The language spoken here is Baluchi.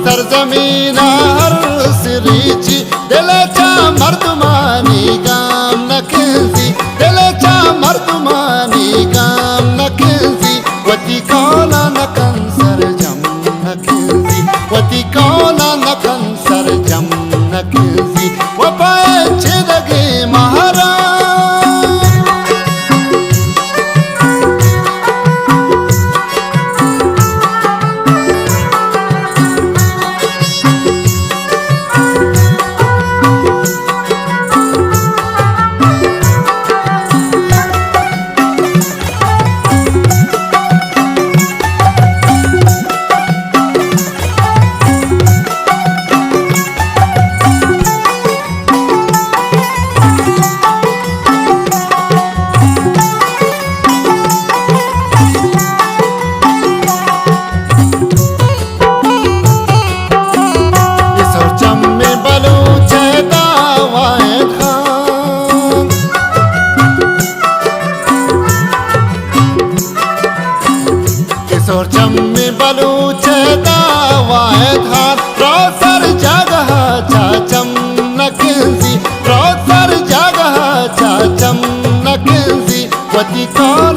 سرزمین ءَ ہر سری چی دل ءَ چہ مردمانی گام نہ کنزی، دل ءَ چہ مردمانی گام نہ کنزی، وتی قول ءَ نہ کن سرجم نہ کنزی، وتی قول ءَ نہ کن سرجم نہ کنزی، وپا ءِ چدگیں مہرا۔ اے سرجمیں بلوچ ءِ داں واحد خان۔ اے سرجمیں بلوچ ءِ داں واحد خان، رو سر جاگہ ءَ چہ چم نہ کنزی، رو سر جاگہ ءَ چہ چم نہ کنزی، وتی کار